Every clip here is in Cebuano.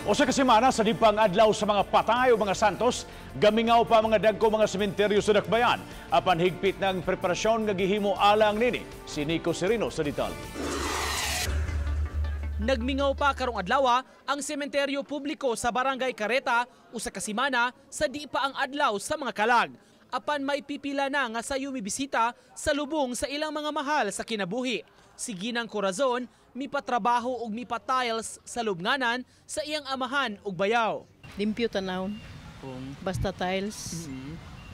Usa ka semana sa di pa ang adlaw sa mga patay o mga santos, gamingaw pa mga dagko mga sementeryo sa Dakbayan. Apan higpit ng preparasyon nga gihimo alang nini. Si Nico Sereno sa detalye. Nagmingaw pa karong adlaw ang sementeryo publiko sa Barangay Careta, usa ka semana sa di pa ang adlaw sa mga kalag. Apan may pipila na nga sayo mibisita sa lubong sa ilang mga mahal sa kinabuhi. Si Ginang Corazon mipatrabaho og mipa-tiles sa lubnganan sa iyang amahan ug bayaw. Limpyo tanawon. Basta tiles.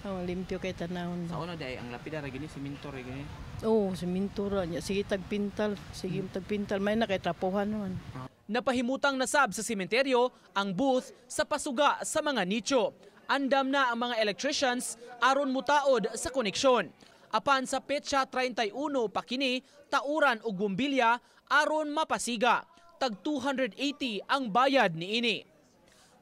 Oh, limpyo kay tanawon. Sa una day ang lapida ra gini, simento ra gini. Oh, siminto ra nya. Sige tagpintal, sige tagpintal, may na kay trapuhan naman. Napahimutang nasab sa sementeryo ang booth sa pasuga sa mga nicho. Andam na ang mga electricians aron mutaod sa koneksyon. Apan sa petsa 31 pa kini tauran og bumbilya aron mapasiga. Tag 280 ang bayad niini.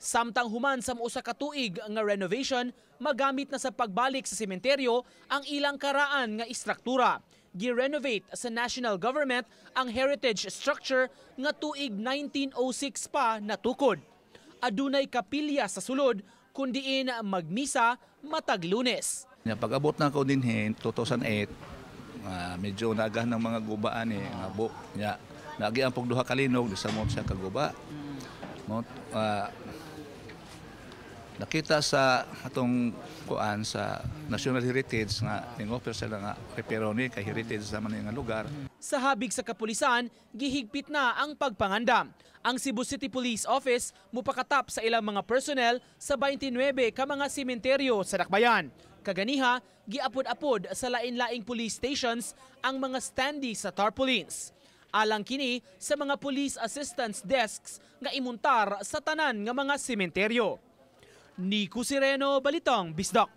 Samtang human sa usa ka tuig nga renovation, magamit na sa pagbalik sa sementeryo ang ilang karaan nga istruktura. Gi-renovate sa national government ang heritage structure nga tuig 1906 pa natukod. Adunay kapilya sa sulod kun diin magmisa matag Lunes. Nya pag-abot na ako dinhi 2008, medyo nagahan ng mga gubaan eh, nga bo. Nya naagi ang pugduha kalinog sa mo siya kaguba. Mo nakita sa atong kuan sa National Heritage nga ning-offer sila nga repair ni kay heritage sa man nga lugar. Sa habig sa kapulisan, gihigpit na ang pagpangandam. Ang Cebu City Police Office mupakatap sa ilang mga personnel sa 29 ka mga sementeryo sa Dakbayan. Kaganiha, giapod-apod sa lain-laing police stations ang mga standee sa tarpaulins. Alang kini sa mga police assistance desks nga imuntar sa tanan nga mga sementeryo. Nico Sireno, Balitang Bisdak.